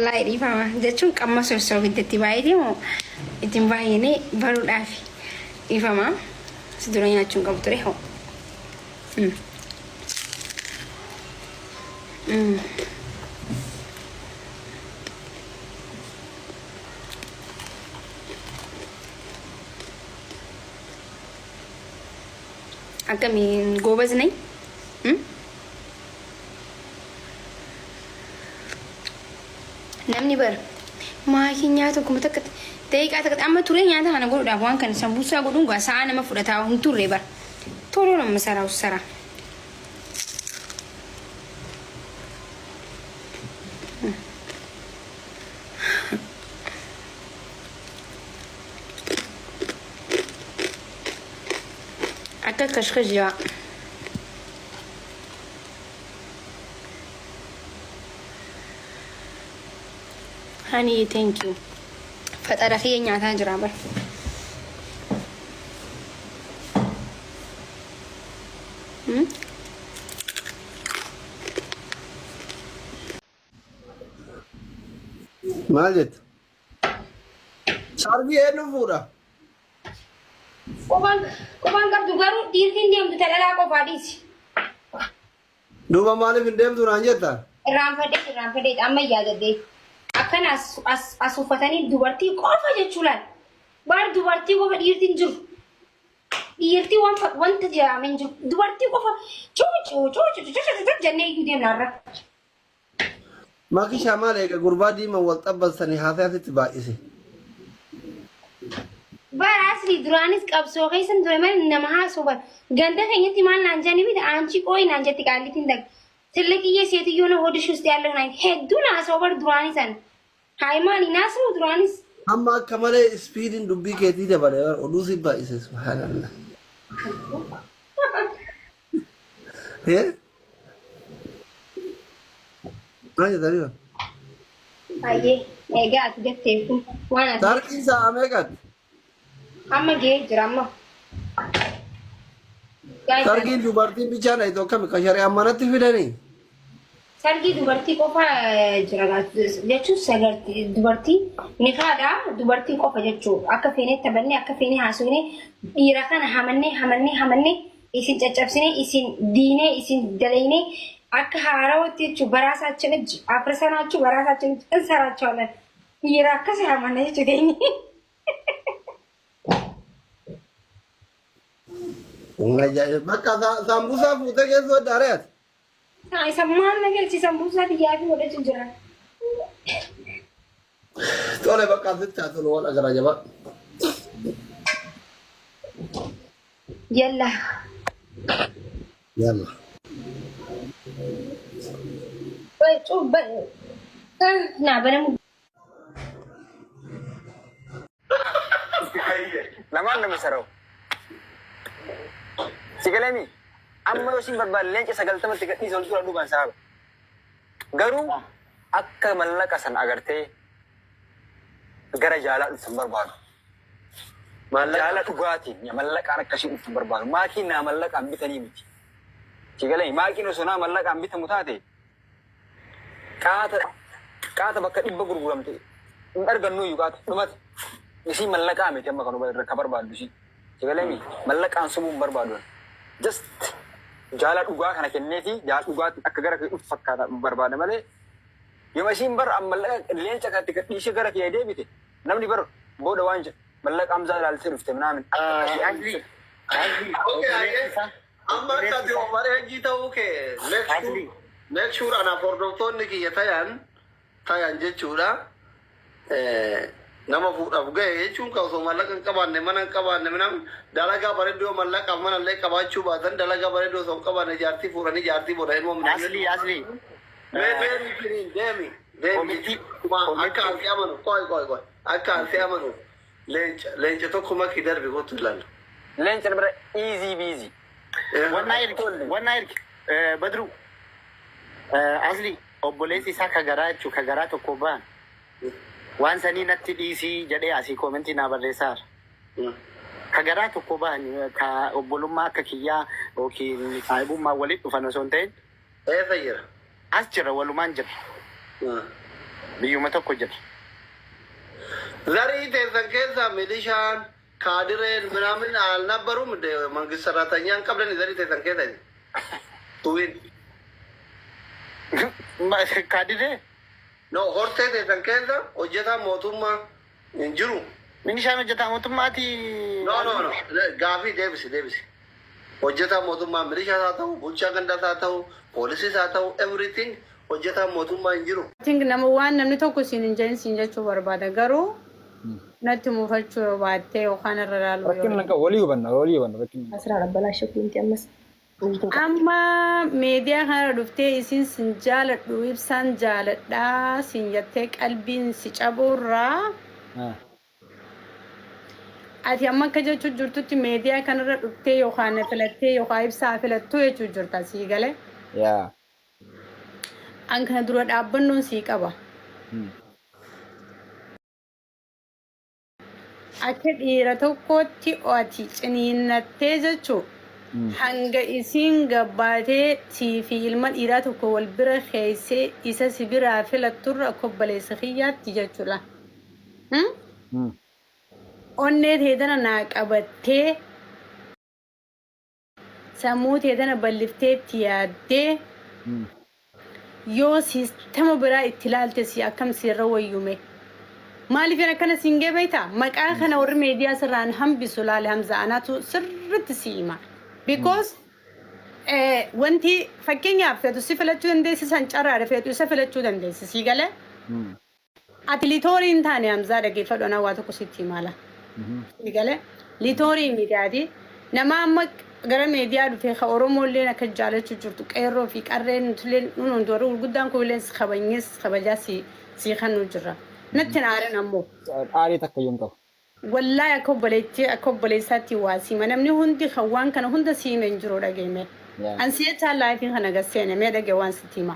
Wallaahi dhiifama jechuun qamma osoo ibiddatti baay'ate moo ittiin baay'ine baruudhaaf dhiifama. Si dura nyaachuun qabu ture hoo. Akkamiin goobaz nayi? Namni bar maakiin nyaata kuma takka daqiiqaa takka amma turee nyaata kana godhuudhaaf waan kana sambuusaa godhuun gaa sa'a nama fudhataa hin turre bar. Toloo nama saraa saraa. Akka kashkash jaa. Honey, thank you. Faxara kiyya nyaataa jira bar. Maal jetta? Sarbii eenyu fuudha? Qubaan qubaan qabdu garuu dhiirtiin deemtu talalaa qofaa dhiisi. Duuba maaliif hin deemtu naan jetta? Irraanfadheet irraanfadheet amma yaadadhee. Akkana as as as uffatanii dubartii qofa jechuu laal. Bar dubartii qofa dhiirtiin jiru. Dhiirtii waan wanta jedhamee hin jiru. Dubartii qofa cuu cuu cuu cuu cuu cuu cuu jennee iyyuu deemna har'a. Makishaa maal eega gurbaa diiman wal xabbalsanii haasaya sitti baay'ise. Bara asli duraanis qabsoo keessan ture malee nama haasoo bara. Ganda keenyatti maal naan jedhanii miti aanchi qooyi naan jetti qaallitiin takka. Tilliqiyyee seetiyyoo na hodish ውስጥ ያለው naan hedduu naasoo bara duraanii sana. Haay maali naasoo duraanis. Amma akka malee ispiidiin dubbii keetii dabale oduu si baay'ise subhaanallah. Eh? Maal jettanii? Baay'ee egaa ati jetteef waan ati Tarkiin sa'a meeqatti? amma ga'ee jira amma. Guys, Tarkiin dubartiin bichaan dhayxu akkami kan shari'aan manatti fidanii? Sargii dubartii qofa jira jechuun sagartii dubartii nikaadha dubartii qofa jechuu akka feenee taphannee akka feenee haasofnee dhiira kana hamannee hamannee hamannee isin caccabsinee isin diinee isin dalaynee akka haarawatti jechuu baraasaችን እጅ አፍርሰናችሁ በራሳችን እጅ እንሰራቸዋለን። dhiira akkas hamanna jechuu keenya. Bakka saambusaa fuutee keessoo daaree ati. Isa maal na galchi sambuusaa biyyaa fi godhachuu jira. Tole bakka asitti haa tolu waan agarraa jabaa. Yalla. Yalla. Naa banamu. Lamaan nama sarau. Si galami amma yoo isin barbaade leenca 90tti gadhiisa ol dura duubaan saaba. Garuu akka mallaqa san agartee gara jaalaa dhuftan barbaadu. Jaala dhugaatiin mallaqaan akkasii dhuftan barbaadu. Maakiin naa mallaqaan bitanii miti. Si galami maakiin osoo naa mallaqaan bitamu taate qaata qaata bakka 100 gurguramte hin argannu iyyuu qaata dhumate. Isii mallaqaa miti amma kan irra ka barbaaddu isii. Si galami mallaqaan sobuu hin barbaadu. Just jaala dhugaa kana kenneefi jaala dhugaatti akka gara kee dhufu fakkaata barbaada malee yooma isiin bar mallaqa leenca kanatti gadhiisee gara kee deebite namni bar booda waan jedhu mallaqa Hamzaa ilaaltee dhufte minaamin. Asli, Asli, obboleessi isaa, Amma akka ati overage ta'uu kee make sure Asli. make sure anaaf hordoftoonni kiyya tayan tayan jechuudha. Nama fuudhaaf gahe jechuun kan osoo mallaqa hin qabaanne mana hin qabaanne minam dalagaa bareedduu yoo mallaqaaf mana illee qabaachuu baatan dalagaa bareedduu osoo hin qabaanne jaartii fuudhanii jaartii booda ilmoo minamne. Asli, Asli. Mee deemi firiin deemi deemi Komitii, akka ansi amanu qoy qoy qoy akka ansi amanu leenca leenca tokko makii darbi kottu ilaalla. Leenca bira easy busy. Wannaa ergi, wannaa ergi. Badru, Asli, obboleessi isaa ka garaa jechuun ka garaa tokko ba'an. Waan sanii natti dhiisii jedhee asii koomentii naa barreessaara. Ka garaa tokko ba'an ka obbolummaa akka kiyyaa yookiin saahibummaa walitti dhufan osoo hin ta'in Eessa jira? as jira walumaan jira. Biyyuma tokko jira. Zarii teessan keessaa milishaan kaadireen ምናምን አልነበሩም እንደ መንግስት ሰራተኛን qabdan zarii teessan keessa tuwin. Kaadiree? No, hortee teessan keessa hojjetaa mootummaa hin jiru. Milishaan hojjetaa mootummaati. No, no, no, gaafii deebisi, deebisi. Hojjetaa mootummaa milishaas haa ta'u, bulchaa gandaas haa ta'u, poolisiis haa ta'u, everything hojjetaa mootummaa hin jiru. Think nama waan namni tokko siin hin jedhin siin jechuu barbaada, garuu natti muufachuu yoo baattee yookaan irra ilaaluu yoo Rakkina qabu, walii hubanna, walii hubanna rakkina. Asirraa dhabbalaa shakuunti ammas. Amma meediyaa kanarra dhuftee isin sin jaaladhu, ibsaan jaaladhaa siin jettee qalbiin si cabuurraa ati amma akka jechuu jirtutti meediyaa kanarra dhuftee yookaan na filattee yookaan ibsaa filattuu jechuu jirta, sii galee. Yaa. An kana dura dhaabbannoon sii qaba. Akka dhiira tokkootti ati ciniinnattee jechuu hanga isiin gabbaatee sii fi ilma dhiiraa tokko wal bira keessee isa si biraa filatturra akka obboleessa kiyyaatti jechuudha. Onnee tee tana naa qabattee, sammuu tee tana bal'iftee itti yaaddee, yoo siistama biraa itti ilaalte si akkam sirra wayyume. Maaliif akkana siin gee beektaa? Maqaa kana warri meediyaa sirraan hambisu laale Hamza, anaatu sirriitti si hima. Because wanti fakkeenyaaf feetu si filachuu dandeessi, san carraadha, feetu isa filachuu dandeessi, sii galee. Ati litoorii hin taane Hamzaa, dhaggeeffadhu, anaa waa tokko sitti himala. Sii galee, litoorii miti. Nama amma gara meediyaa dhufee ka Oromoolleen akka jaalachuu jirtu, qeerroo fi qarreen nutulleen nuun hundi warri gurguddaan kun illee si kabanyes kabajaa si kannuu jirra. Natti hin aarin ammoo. Aarii takka iyyuu hin qabu. Wallaahi akka obboleettii, akka obboleessaatti waa siima, namni hundi kan waan kana hunda siime hin jiru, dhageeme. Yaa. An si jechaa live kana gasseene mee dhage waan sitti hima.